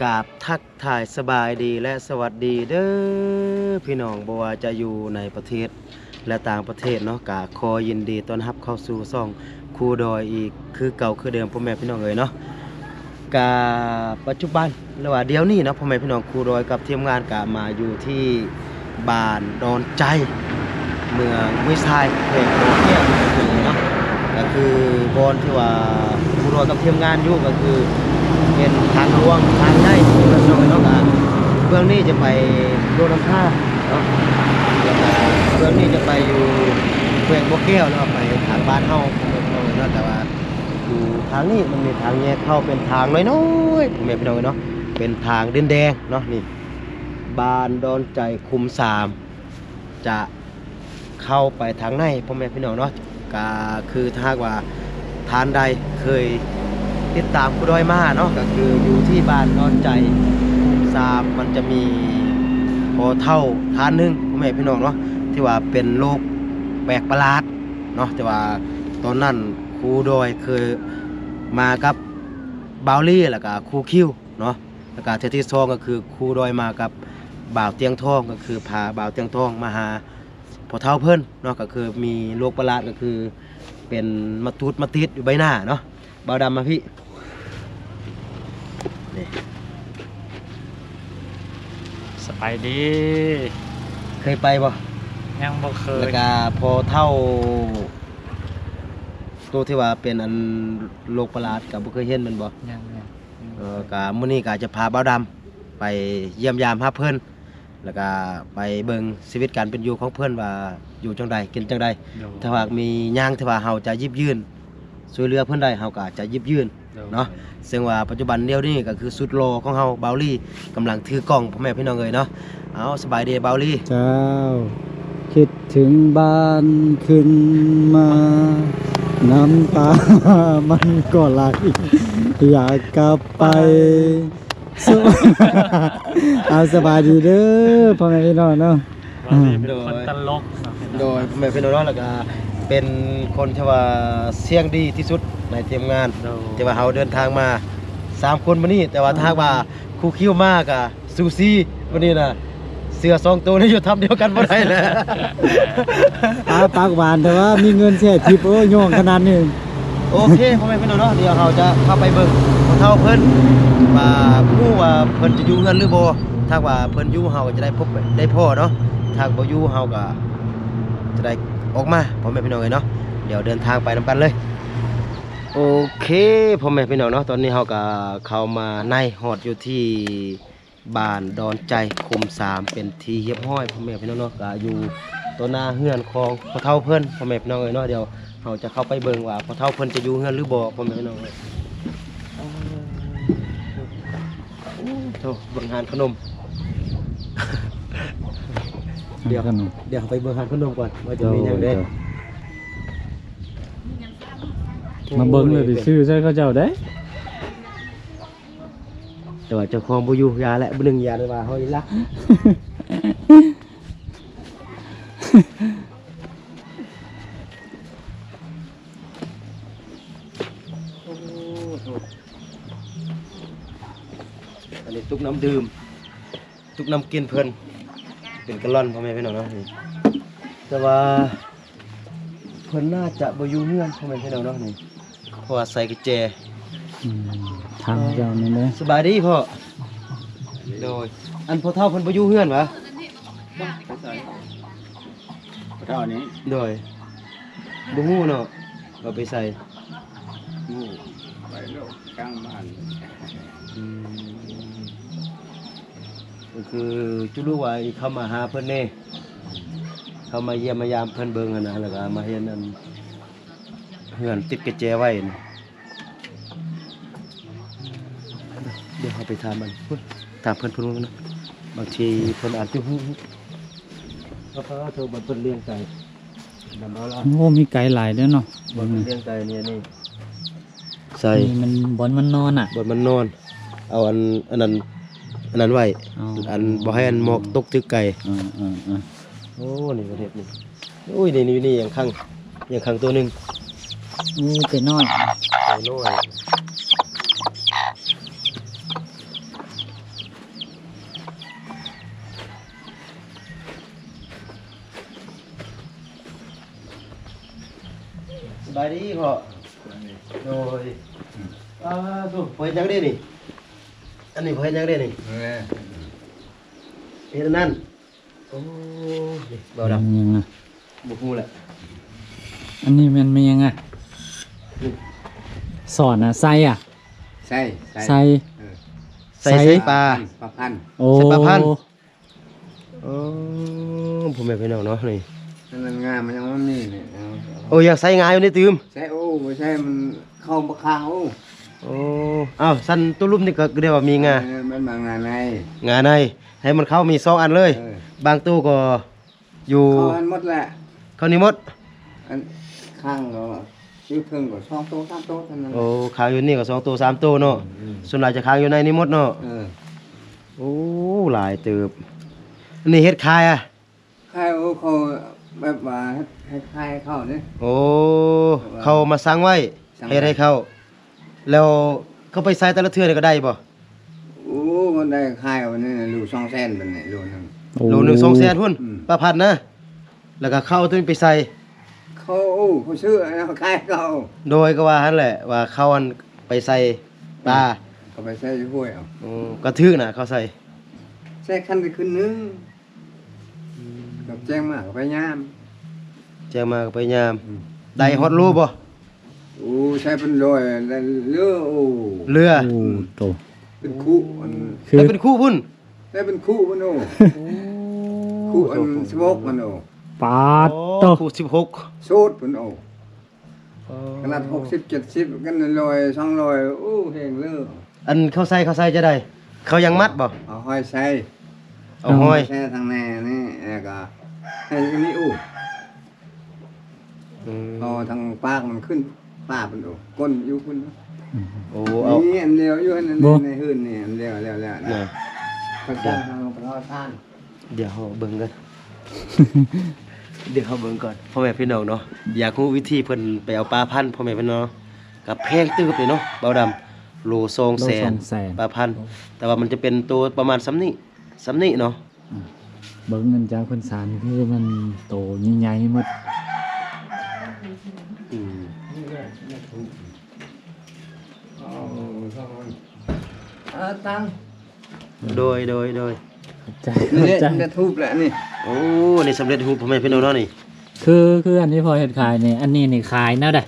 ກາບທັກທາຍສະບາຍດີ ແລະ ສະຫວັດດີເດີພີ່ນ້ອງ ບໍ່ວ່າຈະຢູ່ໃນປະເທດ ແລະ ຕ່າງປະເທດເນາະ ກະຂໍຍິນດີຕ້ອນຮັບເຂົ້າສູ່ຊ່ອງຄູດອຍອີກຄືເກົ່າຄືເດີມ ພໍ່ແມ່ພີ່ນ້ອງເອີຍເນາະ. ກະປັດຈຸບັນ ຫຼືວ່າດຽວນີ້ເນາະ ພໍ່ແມ່ພີ່ນ້ອງ ຄູດອຍກັບທີມງານກະມາຢູ່ທີ່ບ້ານດອນໃຈ ເມືອງຫ້ວຍຊາຍ ແຂວງບໍ່ແກ້ວເນາະ ກະຄືບ່ອນທີ່ວ່າຄູດອຍກັບທີມງານຢູ່ ກະຄືເປັນທາງຫຼວງທາງໃຫຍ່ເນາະ ເນາະ ກະເບື້ອງນີ້ຈະໄປຫຼວງນ້ຳທາເນາະ ແລ້ວກະເບື້ອງນີ້ຈະໄປຢູ່ແຂວງບໍ່ແກ້ວເນາະ ໄປທາງບ້ານເຮົາເນາະ ແຕ່ວ່າ ຢູ່ທາງນີ້ມັນມີທາງແຍກເຂົ້າເປັນທາງນ້ອຍໆ ພໍ່ແມ່ພີ່ນ້ອງເອີຍເນາະ ເປັນທາງດິນແດງເນາະ ນີ້ ບ້ານດອນໃຈ ຄຸ້ມສາມ ຈະເຂົ້າໄປທາງໃນ ພໍ່ແມ່ພີ່ນ້ອງເນາະ. ກະຄືຖ້າຫາກວ່າທ່ານໃດເຄີຍຕິດຕາມຄູດອຍມາເນາະ ກະຄືຢູ່ທີ່ບ້ານດອນໃຈ ຄຸ້ມສາມ ມັນຈະມີພໍ່ເຖົ້າທ່ານໜຶ່ງ ພໍ່ແມ່ພີ່ນ້ອງເນາະ ທີ່ວ່າເປັນໂລກແປກປະຫຼາດເນາະ ແຕ່ວ່າຕອນນັ້ນ ຄູດອຍເຄີຍມາກັບບ່າວລີ ແລ້ວກະຄູຄິວເນາະ ແລ້ວກະເທື່ອທີສອງກະຄືຄູດອຍມາກັບບ່າວຕຽງທອງ ກະຄືພາບ່າວຕຽງທອງມາຫາພໍ່ເຖົ້າເພິ່ນເນາະ ກະຄືມີໂລກປະຫຼາດ ກະຄືເປັນມາຕູດມາຕິດຢູ່ໃບໜ້າເນາະ. ບ່າວດຳມາພີ້ ນີ້ ສະບາຍດີ ເຄີຍໄປບໍ່? ຍັງບໍ່ເຄີຍ ແລ້ວກະພໍ່ເຖົ້າ ໂຕທີ່ວ່າເປັນອັນໂລກປະຫຼາດກະບໍ່ເຄີຍເຫັນແມ່ນບໍ່? ຍັງ ຍັງ ເອີ ກະມື້ນີ້ກະຈະພາບ່າວດຳໄປຢ້ຽມຢາມຫາເພິ່ນ ແລ້ວກະໄປເບິ່ງຊີວິດການເປັນຢູ່ຂອງເພິ່ນວ່າຢູ່ຈັ່ງໃດ ກິນຈັ່ງໃດ ໂດຍ ຖ້າຫາກມີຫຍັງທີ່ວ່າເຮົາຈະຫຍິບຍື່ນຊ່ວຍເຫຼືອເພິ່ນໄດ້ ເຮົາກະຈະຫຍິບຍື່ນ ໂດຍ ເນາະ ເຊິ່ງວ່າປັດຈຸບັນດຽວນີ້ກະຄືສຸດຫຼໍ່ຂອງເຮົາ ບ່າວລີ ກຳລັງຖືກ້ອງ ພໍ່ແມ່ພີ່ນ້ອງເອີຍເນາະ. ເອົາ ສະບາຍດີບ່າວລີ ເຈົ້າ ຄິດເຖິງບ້ານຂຶ້ນມາ ນ້ຳຕາມັນກໍໄຫຼ ຢາກກັບໄປ ເອົາ ສະບາຍດີເດີພໍ່ແມ່ພີ່ນ້ອງເນາະ ໂດຍ ເປັນຄົນຕະຫຼົກເນາະ ໂດຍ ພໍ່ແມ່ພີ່ນ້ອງເນາະ ແລ້ວກະເປັນຄົນທີ່ວ່າສຽງດີທີ່ສຸດໃນທີມງານ ໂດຍ ທີ່ວ່າເຮົາເດີນທາງມາສາມຄົນມື້ນີ້ ແຕ່ວ່າຖ້າຫາກວ່າຄູຄິວມາກະ ຊູຊີ ມື້ນີ້ນະ ເສືອສອງໂຕນີ້ຢູ່ຖ້ຳດຽວກັນບໍ່ໄດ້ແລ້ວ ປາກ ປາກຫວານແຕ່ວ່າມີເງິນແຊ່ທິບ ໂອ້ຍ ຍ້ອງຂະໜາດນີ້. ໂອເຄ ພໍ່ແມ່ພີ່ນ້ອງເນາະ ດຽວເຮົາຈະເຂົ້າໄປເບິ່ງພໍ່ເຖົ້າເພິ່ນ ວ່າບໍ່ຮູ້ວ່າເພິ່ນຈະຢູ່ເຮືອນຫຼືບໍ່ ຖ້າວ່າເພິ່ນຢູ່ເຮົາກະຈະໄດ້ພົບໄດ້ພໍ້ເນາະ ຖ້າບໍ່ຢູ່ເຮົາກະຈະໄດ້ອອກມາ ພໍ່ແມ່ພີ່ນ້ອງເອີຍເນາະ ດຽວເດີນທາງໄປນຳກັນເລີຍ. ໂອເຄ ພໍ່ແມ່ພີ່ນ້ອງເນາະ ຕອນນີ້ເຮົາກະເຂົ້າມາໃນ ຮອດຢູ່ທີ່ ບ້ານດອນໃຈ ຄຸ້ມສາມ ເປັນທີ່ຮຽບຮ້ອຍ ພໍ່ແມ່ພີ່ນ້ອງເນາະ ກະຢູ່ຕໍ່ໜ້າເຮືອນຂອງພໍ່ເຖົ້າເພິ່ນ ພໍ່ແມ່ພີ່ນ້ອງເອີຍເນາະ ດຽວເຮົາຈະເຂົ້າໄປເບິ່ງວ່າພໍ່ເຖົ້າເພິ່ນຈະຢູ່ເຮືອນຫຼືບໍ່ ພໍ່ແມ່ພີ່ນ້ອງເອີຍ. ໂອ້ໂຫ ເບິ່ງຮ້ານຂະໜົມ ດຽວ ດຽວເຮົາໄປເບິ່ງຮ້ານຂະໜົມກ່ອນວ່າຈະມີຫຍັງແດ່ ໂດຍ ໂດຍ ມາເບິ່ງແລ້ວຊິຊື້ໃສ່ເຂົາເຈົ້າເດ້. ແຕ່ວ່າເຈົ້າຂອງບໍ່ຢູ່ ຢ່າແຫຼະ ບໍ່ໜຶ່ງຢ້ານວ່າເຮົາອີກລະ ໂອ້ໂຫ ອັນນີ້ຕຸກນ້ຳດື່ມ ຕຸກນ້ຳກິນເພິ່ນ ເປັນກາລອນ ພໍ່ແມ່ພີ່ນ້ອງເນາະ ນີ້ ແຕ່ວ່າ ເພິ່ນໜ້າຈະບໍ່ຢູ່ເຮືອນ ພໍ່ແມ່ພີ່ນ້ອງເນາະນີ້ ເພາະວ່າໃສ່ກະແຈ ອືມ ທາງເຈົ້ານີ້ເດ້. ສະບາຍດີພໍ່. ໂດຍ ອັນພໍ່ເຖົ້າເພິ່ນບໍ່ຢູ່ເຮືອນຫວາ? ພໍ່ເຖົ້ານີ້ ໂດຍ ບໍ່ຮູ້ເນາະວ່າໄປໃສ. ຮູ້ ໄປໂລດກາງບ້ານ. ອືມ ກໍຄືຈຸລູກວ່າເຂົ້າມາຫາເພິ່ນແດ່ ເຂົ້າມາຢ້ຽມມາຢາມເພິ່ນເບິ່ງຫັ້ນນະ ແລ້ວກໍມາເຫັນອັນເຮືອນຕິດກະແຈໄວ້ນະ. ດຽວເຮົາໄປຖາມມັນພຸ້ນ ຖາມເພິ່ນພຸ້ນນະ ບາງທີເພິ່ນອາດຈະຮູ້. ເອີ ເພິ່ນລ້ຽງໄກ່ ໂອ້ ມີໄກ່ຫຼາຍເດ້ເນາະ ເພິ່ນລ້ຽງໄກ່ນີ້ ນີ້. ໃສ່ ນີ້ມັນບ່ອນມັນນອນນະ ບ່ອນມັນນອນ ເອົາອັນ ອັນນັ້ນ ອັນນັ້ນໄວ້ ອໍ ອັນບໍ່ໃຫ້ອັນໝອກຕົກຖືກໄກ່. ເອີ ເອີ ເອີ ໂອ້ ນີ້ປະເທດນີ້ ໂອ້ຍ ນີ້ ນີ້ ນີ້ຍັງຂັງ ຍັງຂັງໂຕໜຶ່ງ. ໂອ້ ແຕ່ນ້ອຍ ໂຕນ້ອຍ. ສະບາຍດີພໍ່. ໂດຍ. ອືມ ອ້າ ໂທ້ ພໍ່ເຮັດຫຍັງເດ້ນີ້? ອັນນີ້ພໍ່ເຮັດຫຍັງເດ້ນີ້? ເອີ ເຮັດອັນນັ້ນ. ໂອ້ ນີ້ບ່າວດຳ ແມ່ນຫຍັງນະ? ບໍ່ຮູ້ແຫຼະ. ອັນນີ້ແມ່ນ ແມ່ນຫຍັງອະ? ນີ້ ສອນອະ ໄຊອະ? ໄຊ ໄຊ ໄຊ ເອີ ໄຊ ໄຊ ໄຊປາ ປາພັນ ໂອ້ ໄຊປາພັນ. ອໍ ພໍ່ແມ່ພີ່ນ້ອງເນາະ ນີ້ ອັນນັ້ນງາມ ມັນຍັງບໍ່ມີນີ້. ເອົາ ໂອ້ ຢາກໃສ່ງາຢູ່ໃນຕື່ມ ໃສ່ ໂອ້ ບໍ່ໃສ່ ມັນເຂົ້າບໍ່ຄາງ. ໂອ້ ໂອ້ ອ້າວ ຊັ້ນໂຕລຸ່ມນີ້ກໍ ກໍໄດ້ວ່າມີງາ ເອີ ມັນມາງາໃນ ງາໃນ ໃຫ້ມັນເຂົ້າມີສອງອັນເລີຍ. ເອີ ບາງໂຕກໍຢູ່ ເຂົ້າຫັ້ນໝົດແຫຼະ ເຂົ້ານີ້ໝົດ. ອັນ ຄາງກໍຢູ່ເທິງກໍສອງໂຕສາມໂຕເທົ່ານັ້ນ. ໂອ້ ຄາງຢູ່ນີ້ກໍສອງໂຕສາມໂຕເນາະ. ອືມ ສ່ວນຫຼາຍຈະຄາງຢູ່ໃນນີ້ໝົດເນາະ. ເອີ ໂອ້ ຫຼາຍເຕີບ. ອັນນີ້ເຮັດຂາຍອະ? ຂາຍ ໂອ້ ເຂົາແບບວ່າເຮັດ ເຮັດຂາຍເຂົາເດ້. ໂອ້ ເຂົາມາສັ່ງໄວ້ ສັ່ງໄວ້ ເຮັດໃຫ້ເຂົາ. ແລ້ວເຂົາໄປໃສ່ແຕ່ລະເທື່ອນີ້ກໍໄດ້ບໍ່? ໂອ້ ມັນໄດ້ຂາຍເອົານີ້ ໂລສອງແສນ ເປັນໂລໜຶ່ງ. ໂອ້ ໂລໜຶ່ງສອງແສນພຸ້ນ. ອືມ ປາພັນນະ. ແລ້ວກໍເຂົາເອົາຕົວນີ້ໄປໃສ່ ເຂົາ ໂອ້ ເຂົາຊື້ ເອົາຂາຍເຂົາ. ໂດຍ ກໍວ່າຫັ້ນແຫຼະ ວ່າເຂົາອັນໄປໃສ່ປາ. ເອີ ເຂົາໄປໃສ່ຫ້ວຍເອົາ. ໂອ້ ກໍຖືກນະ ເຂົາໃສ່ ໃສ່ຄັນໄດ້ຄືນໜຶ່ງ. ອືມ ກັບແຈ້ງມາກໍພະຍາຍາມ ແຈ້ງມາກໍພະຍາຍາມ. ອືມ ໄດ້ຮອດໂລບໍ່? ໂອ້ ໃຊ້ເປັນຮ້ອຍ ໄດ້ເຫຼືອ. ໂອ້ ເຫຼືອ. ໂອ້ ໂຕ ເປັນຄຸ ອັນ ໃຊ້ເປັນຄຸພຸ້ນ ໃຊ້ເປັນຄຸພຸ້ນ. ໂອ້ ຄຸອັນສິບຫົກມັນ. ໂອ້ ປາດໂຕ ຄຸສິບຫົກ ໂສດພຸ້ນ. ໂອ້ ອໍ ຂະໜາດຫົກສິບເຈັດສິບ ກັນຮ້ອຍສອງຮ້ອຍ ໂອ້ ແຮງເລີ. ອັນເຂົາໃສ່ ເຂົາໃສ່ຈັ່ງໃດ? ເຂົາຍັງມັດບໍ່? ເອົາຫ້ອຍໃສ່ ເອົາຫ້ອຍ ໃສ່ທາງແໜ່ນີ້ ແລ້ວກໍໃສ່ອັນນີ້. ໂອ້ ອືມ ເອົາທາງປາກມັນຂຶ້ນຟ້າພຸ້ນ. ໂອ້ ກົ້ນຢູ່ພຸ້ນ. ອືມ ໂອ້ ເອົາ ນີ້ອັນດຽວຢູ່ຫັ້ນ ໃນເຮືອນນີ້ອັນດຽວແລ້ວໆ ເຂົາສ້າງທາງປະທານ. ດຽວເຮົາເບິ່ງກ່ອນ ດຽວເຮົາເບິ່ງກ່ອນ ພໍ່ແມ່ພີ່ນ້ອງເນາະ. ຢາກຮູ້ວິທີເພິ່ນໄປເອົາປາພັນ ພໍ່ແມ່ພີ່ນ້ອງເນາະ. ກໍແພງເຕີບເດເນາະ ບ່າວດຳ ໂລສອງແສນ ໂລສອງແສນ ປາພັນ. ໂອ້ ແຕ່ວ່າມັນຈະເປັນໂຕປະມານສ່ຳນີ້ ສ່ຳນີ້ເນາະ. ອືມ ເບິ່ງອັນຈາກເພິ່ນສານຄືມັນໂຕໃຫຍ່ໆໝົດ. ອືມ ເອົາ ເອົາ ຕັ້ງ ໂດຍ ໂດຍ ໂດຍ ຂອບໃຈ ນີ້ ຂອບໃຈ ເຮັດຮູບແຫຼະນີ້. ໂອ້ ນີ້ສຳເລັດຮູບ ພໍ່ແມ່ພີ່ນ້ອງເນາະນີ້. ຄື ຄືອັນທີ່ພໍ່ເຮັດຂາຍນີ້ ອັນນີ້ນີ້ຂາຍແນວໃດ?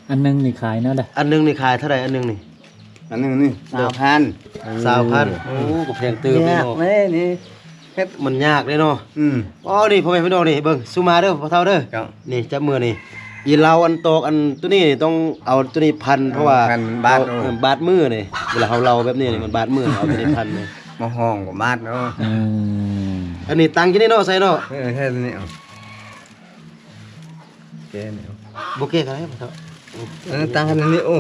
ອັນໜຶ່ງນີ້ຂາຍແນວໃດ? ອັນໜຶ່ງນີ້ຂາຍເທົ່າໃດ? ອັນໜຶ່ງນີ້ ອັນໜຶ່ງນີ້ ໂດຍ ຊາວພັນ. ຊາວພັນ. ໂອ້ ກໍແພງເຕີບເດເນາະ ຍາກເດ້ນີ້. ເຮັດ ມັນຍາກເດ້ເນາະ. ອືມ ອໍ ນີ້ພໍ່ແມ່ພີ່ນ້ອງນີ້ ເບິ່ງຊູມາເດີພໍ່ເຖົ້າເດີ. ນີ້ຈັບມືນີ້ ອີເລົາອັນຕອກອັນໂຕນີ້ຕ້ອງເອົາໂຕນີ້ພັນ ເພາະວ່າ ເອີ ພັນມັນບາດ. ເອີ ບາດມືນີ້ ເວລາເຮົາເລົາແບບນີ້ນີ້ ມັນບາດມື ເອົາໂຕນີ້ພັນນີ້ ມາຫ້ອງກໍບາດເນາະ. ເອີ ອັນນີ້ຕັ້ງຢູ່ນີ້ເນາະ ໃສ່ເນາະ. ເອີ ໃສ່ໂຕນີ້ເອົາ ແກະນີ້ເອົາ ບໍ່ແກະກໍໄດ້ພໍ່ເຖົ້າ. ເອີ ຕັ້ງອັນນີ້. ໂອ້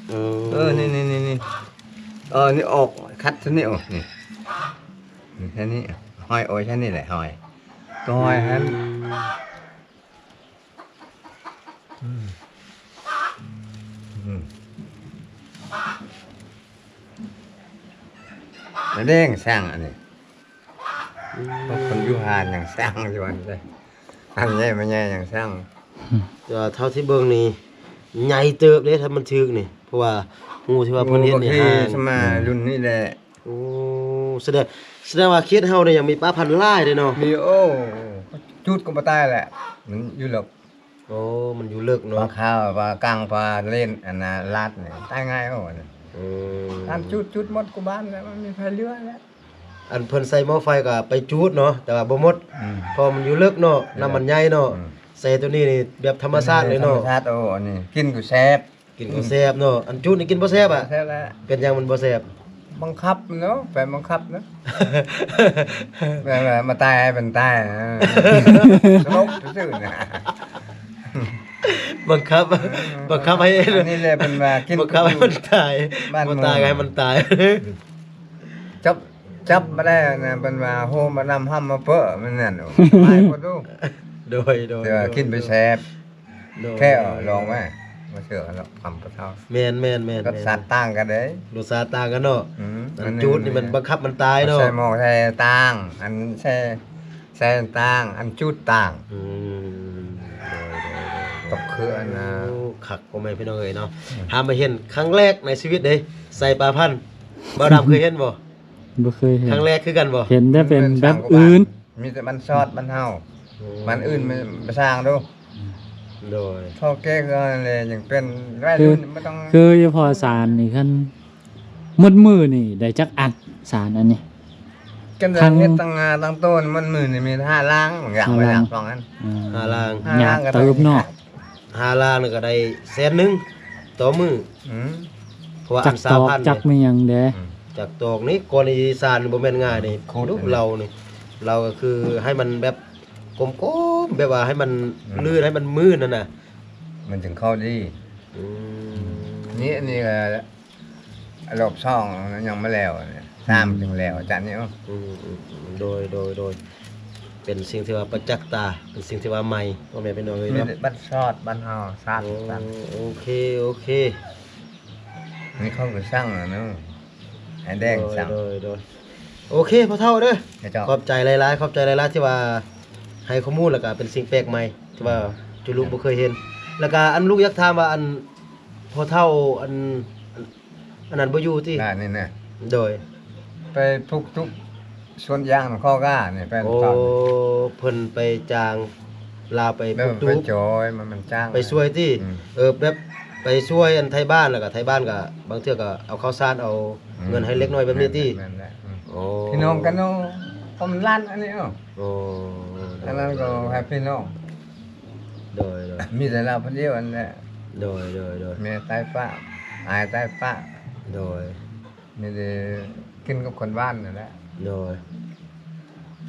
ເອີ ເອີ ນີ້ໆໆ ເອີ ນີ້ອອກ ຄັດໂຕນີ້ອອກ ນີ້ ນີ້ ແຄ່ນີ້ ຫ້ອຍ ໂອ້ຍ ແຄ່ນີ້ແຫຼະ ຫ້ອຍ ກໍຫ້ອຍຫັ້ນ. ອືມ ອືມ ອືມ ແດງຊ່າງອັນນີ້. ອືມ ຄົນຢູ່ຮ້ານຍັງສ້າງຢູ່ຫັ້ນເດ້ ອັນໃຫຍ່ມາໃຫຍ່ຍັງສ້າງ. ແຕ່ວ່າເທົ່າທີ່ເບິ່ງນີ້ໃຫຍ່ເຕີບເດ້ ຖ້າມັນຖືກນີ້ ເພາະວ່າຮູທີ່ວ່າເພິ່ນເຮັດນີ້ ໂອ້ ບັກເຮ ຫາ ສະມາລຸ້ນນີ້ແຫຼະ. ໂອ້ ສະແດງ ສະແດງວ່າເຂດເຮົານີ້ຍັງມີປາພັນຫຼາຍເດ້ເນາະ. ມີ. ໂອ້ ຈູດກໍບໍ່ຕາຍແຫຼະ ມັນຢູ່ເລິກ. ໂອ້ ມັນຢູ່ເລິກເນາະ. ປາຂາວ ປາກາງ ປາເລນ ອັນນ່າ ລາດນີ້ຕາຍງ່າຍ. ໂອ້ ອືມ ການຈູດ ຈູດໝົດກູບ້ານແລ້ວ ມັນມີໃຜເຫຼືອແລ້ວ. ອັນເພິ່ນໃສ່ໝໍ້ໄຟກໍໄປຈູດເນາະ ແຕ່ວ່າບໍ່ໝົດ. ອືມ ເພາະມັນຢູ່ເລິກເນາະ. ເອີ ນ້ຳມັນໃຫຍ່ເນາະ. ອືມ ໃສ່ໂຕນີ້ນີ້ແບບທຳມະຊາດເລີຍເນາະ. ອືມ ທຳມະຊາດ. ໂອ້ ອັນນີ້ກິນກໍແຊບ. ກິນກໍແຊບເນາະ. ອືມ ອັນຈູດນີ້ກິນບໍ່ແຊບອະ? ແຊບແລ້ວ. ເປັນຫຍັງມັນບໍ່ແຊບ? ບັງຄັບເນາະ ໄປບັງຄັບເນາະ. ແມ່ນວ່າມາຕາຍໃຫ້ມັນຕາຍ ສະຫຼົບຊື່ໆນະ. ບັງຄັບ ເອີ ບັງຄັບໃຫ້ ອັນນີ້ແຫຼະເພິ່ນວ່າກິນ ບັງຄັບໃຫ້ມັນຕາຍ ບໍ່ຕາຍກໍໃຫ້ມັນຕາຍ. ຈັບ ຈັບມາໄດ້ນະ ເພິ່ນວ່າໂຮມານຳຫ້ຳມາເປີ້ ມັນນັ້ນ. ໂອ້ ຕາຍໝົດ. ໂດຍ ໂດຍ ແຕ່ວ່າກິນໄປແຊບ. ໂດຍ ແຄ່ລອງໄວ້ ບໍ່ເຊື່ອກໍລອງ ຄຳປະເທົາ. ແມ່ນໆໆໆ ລົດຊາດຕ່າງກັນເດ້ ລົດຊາດຕ່າງກັນເນາະ. ອືມ ອັນຈູດນີ້ມັນບັງຄັບມັນຕາຍເນາະ ໃສ່ໝໍ້ໃສ່ຕ່າງ ອັນໃສ່ ໃສ່ຕ່າງ ອັນຈູດຕ່າງ. ອືມ ໂດຍ ຄືອັນນ່າ ໂອ້ ຄັກ ພໍ່ແມ່ພີ່ນ້ອງເອີຍເນາະ. ອືມ ຫາມາເຫັນຄັ້ງແລກໃນຊີວິດເດ້ ໄຊປາພັນ. ບ່າວດຳເຄີຍເຫັນບໍ່? ບໍ່ເຄີຍເຫັນ. ຄັ້ງແລກຄືກັນບໍ່? ເຫັນແຕ່ເປັນແບບອື່ນ ມີແຕ່ບ້ານຊອດບ້ານເຮົາ. ອືມ ບ້ານອື່ນມັນບໍ່ສ້າງດູ. ໂດຍ ເຖົ້າແກ່ຄືເຮົາແຫຼະ ຍັງເປັນໄວລຸ້ນ ບໍ່ຕ້ອງ ຄືຢູ່ພໍສານນີ້ ຄັນໝົດມື້ນີ້ໄດ້ຈັກອັດສານອັນນີ້? ກັນເຮັດຕັ້ງໜ້າຕັ້ງໂຕໝົດມື້ນີ້ມີຫ້າລ້ານ ບາງຢ່າງ ຫ້າລ້ານ ບາງຢ່າງສອງອັນ. ອືມ ຫ້າລ້ານ ຫ້າລ້ານກໍເຕີບເນາະ. ຫ້າລ້ານກໍໄດ້ແສນໜຶ່ງຕໍ່ມື້. ອືມ ເພາະວ່າອັນສາມພັນ ຈັກຕອກ ຈັກແມ່ນຫຍັງເດ້. ອືມ ຈັກຕອກນີ້ ກ່ອນອີສານບໍ່ແມ່ນງ່າຍນີ້. ໂອ້ ລາວນີ້ ລາວກໍຄືໃຫ້ມັນແບບກົມໆ ແບບວ່າໃຫ້ມັນ ອືມ ລື່ນ ໃຫ້ມັນມື່ນຫັ້ນນະ ມັນຈຶ່ງເຂົ້າດີ. ອືມ ນີ້ ອັນນີ້ກໍ ລອບສອງຍັງບໍ່ແລ້ວ ສາມ ອືມ ຈຶ່ງແລ້ວ ອາຈານນີ້. ອືມ ອືມ ອືມ ໂດຍ ໂດຍ ໂດຍ ເປັນສິ່ງທີ່ວ່າປະຈັກຕາ ເປັນສິ່ງທີ່ວ່າໃໝ່ ພໍ່ແມ່ພີ່ນ້ອງເອີຍເນາະ. ມີແຕ່ບ້ານຊອດບ້ານເຮົາ ຊາດ. ໂອ້ ໂອເຄ ໂອເຄ ນີ້ເຂົາກໍສັ່ງແລ້ວເນາະ ໃຫ້ແດງສັ່ງ. ໂດຍ ໂດຍ ໂດຍ ໂອເຄ ພໍ່ເຖົ້າເດີ ຂອບໃຈຫຼາຍໆ ຂອບໃຈຫຼາຍໆ ທີ່ວ່າໃຫ້ຂໍ້ມູນ ແລ້ວກໍເປັນສິ່ງແປກໃໝ່ ທີ່ວ່າຈຸລູກບໍ່ເຄີຍເຫັນ. ແລ້ວກໍອັນລູກຢາກຖາມວ່າ ອັນພໍ່ເຖົ້າ ອັນ ອັນນັ້ນບໍ່ຢູ່ຕິ? ຫຼານນີ້ນະ. ໂດຍ ໄປປຸກຕຸກສວນຢາງຂອງເຂົາກະນີ້ ໄປ. ໂອ້ ເພິ່ນໄປຈ້າງລາວໄປປຸກຕຸກ ໄປຊ່ອຍ ມັນ ມັນຈ້າງ ໄປຊ່ວຍຕິ? ອືມ ເອີ ແບບໄປຊ່ວຍອັນໄທບ້ານ ແລ້ວກະໄທບ້ານກະບາງເທື່ອກະເອົາເຂົ້າສານ ເອົາ ອືມ ເງິນໃຫ້ເລັກນ້ອຍແບບນີ້ຕິ? ແມ່ນແຫຼະ. ອືມ ໂອ້ ພີ່ນ້ອງກັນເນາະ ປະມານລ້ານອັນນີ້ເນາະ. ໂອ້ ອັນນັ້ນກໍໃຫ້ພີ່ນ້ອງ. ໂດຍ ໂດຍ ມີແຕ່ລາວຄົນດຽວຫັ້ນແຫຼະ. ໂດຍ ໂດຍ ໂດຍ ແມ່ຕາຍປ້າ ອ້າຍຕາຍປ້າ. ໂດຍ ມີແຕ່ກິນກັບຄົນບ້ານນັ້ນແຫຼະ. ໂດຍ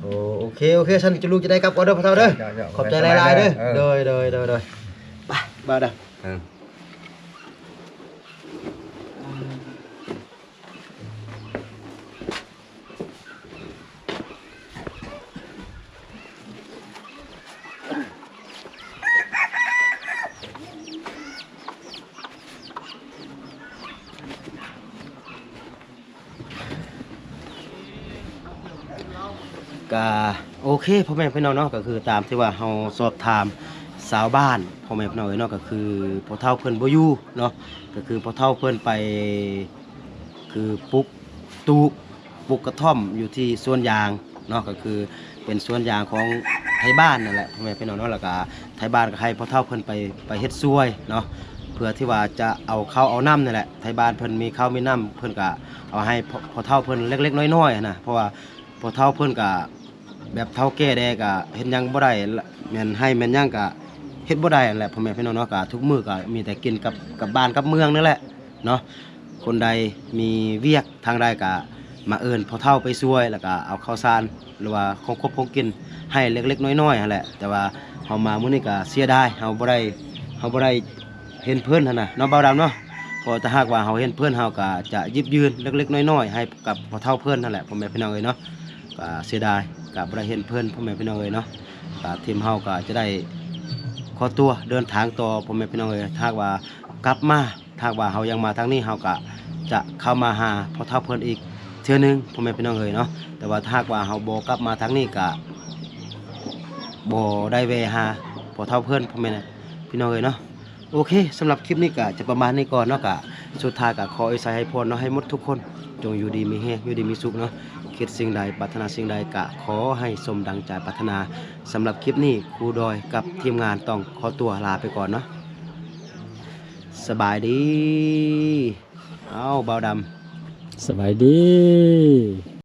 ໂອ ໂອເຄ ໂອເຄ ຊັ້ນຈຸລູກຈະໄດ້ກັບກ່ອນເດີພໍ່ເຖົ້າເດີ. ເຈົ້າ ເຈົ້າ ຂອບໃຈຫຼາຍໆເດີ. ເອີ ໂດຍ ໂດຍ ໂດຍ ໂດຍ ໄປ ບ່າວດຳ. ເອີ ກະໂອເຄ ພໍ່ແມ່ພີ່ນ້ອງເນາະ, ກໍຄືຕາມທີ່ວ່າເຮົາສອບຖາມຊາວບ້ານ ພໍ່ແມ່ພີ່ນ້ອງເອີຍເນາະ, ກໍຄືພໍ່ເຖົ້າເພິ່ນບໍ່ຢູ່ເນາະ, ກໍຄືພໍ່ເຖົ້າເພິ່ນໄປ ຄືປຸກຕູບ ປຸກກະທ່ອມຢູ່ທີ່ສວນຢາງເນາະ, ກໍຄືເປັນສວນຢາງຂອງໄທບ້ານນັ້ນແຫຼະ ພໍ່ແມ່ພີ່ນ້ອງເນາະ. ແລ້ວກະໄທບ້ານກໍໃຫ້ພໍ່ເຖົ້າເພິ່ນໄປ ໄປເຮັດຊ່ວຍເນາະ ເພື່ອທີ່ວ່າຈະເອົາເຂົ້າເອົານ້ຳນັ້ນແຫຼະ. ໄທບ້ານເພິ່ນມີເຂົ້າມີນ້ຳ ເພິ່ນກະເອົາໃຫ້ພໍ່ ພໍ່ເຖົ້າເພິ່ນເລັກໆນ້ອຍໆຫັ້ນນະ, ເພາະວ່າພໍ່ເຖົ້າເພິ່ນກະ ແບບເຖົ້າແກ່ແດ່ກະເຮັດຫຍັງບໍ່ໄດ້ ແມ່ນໄຮ່ແມ່ນຫຍັງກະເຮັດບໍ່ໄດ້ຫັ້ນແຫຼະ ພໍ່ແມ່ພີ່ນ້ອງເນາະ. ກະທຸກມື້ກະມີແຕ່ກິນກັບ ກັບບ້ານກັບເມືອງນີ້ແຫຼະເນາະ. ຄົນໃດມີວຽກທາງໃດກະມາເອີ້ນພໍ່ເຖົ້າໄປຊ່ວຍ ແລ້ວກະເອົາເຂົ້າສານ ຫຼືວ່າຂອງຄົບຂອງກິນໃຫ້ເລັກໆນ້ອຍໆຫັ້ນແຫຼະ. ແຕ່ວ່າເຮົາມາມື້ນີ້ກະເສຍດາຍ ເຮົາບໍ່ໄດ້ ເຮົາບໍ່ໄດ້ ເຫັນເພິ່ນຫັ້ນນະເນາະ ບ່າວດຳເນາະ. ເພາະຖ້າຫາກວ່າເຮົາເຫັນເພິ່ນ ເຮົາກໍຈະຢິບຢືນເລັກໆນ້ອຍໆໃຫ້ກັບພໍ່ເຖົ້າເພິ່ນຫັ້ນແຫຼະ ພໍ່ແມ່ພີ່ນ້ອງເອີຍເນາະ. ກໍເສຍດາຍ ກໍບໍ່ໄດ້ເຫັນເພິ່ນ ພໍ່ແມ່ພີ່ນ້ອງເອີຍເນາະ. ກໍທີມເຮົາກໍຈະໄດ້ຂໍຕົວເດີນທາງຕໍ່ ພໍ່ແມ່ພີ່ນ້ອງເອີຍ. ຖ້າຫາກວ່າກັບມາ ຖ້າຫາກວ່າເຮົາຍັງມາທາງນີ້ ເຮົາກໍຈະເຂົ້າມາຫາພໍ່ເຖົ້າເພິ່ນອີກເທື່ອໜຶ່ງ ພໍ່ແມ່ພີ່ນ້ອງເອີຍເນາະ. ແຕ່ວ່າຖ້າຫາກວ່າເຮົາບໍ່ກັບມາທາງນີ້ ກໍບໍ່ໄດ້ແວ່ຫາພໍ່ເຖົ້າເພິ່ນ ພໍ່ແມ່ພີ່ນ້ອງເອີຍເນາະ. ໂອເຄ ສຳລັບຄລິບນີ້ກະຈະປະມານນີ້ກ່ອນເນາະ. ກະສຸດທ້າຍກະຂໍອວຍໄຊໃຫ້ພອນເນາະ ໃຫ້ໝົດທຸກຄົນຈົ່ງຢູ່ດີມີແຮງ ຢູ່ດີມີສຸກເນາະ. ຄິດສິ່ງໃດ ປາດຖະໜາສິ່ງໃດ ກະຂໍໃຫ້ສົມດັ່ງໃຈປາດຖະໜາ. ສຳລັບຄລິບນີ້ ຄູດອຍກັບທີມງານຕ້ອງຂໍຕົວລາໄປກ່ອນເນາະ. ສະບາຍດີ. ເອົ້າ ບ່າວດຳ ສະບາຍດີ.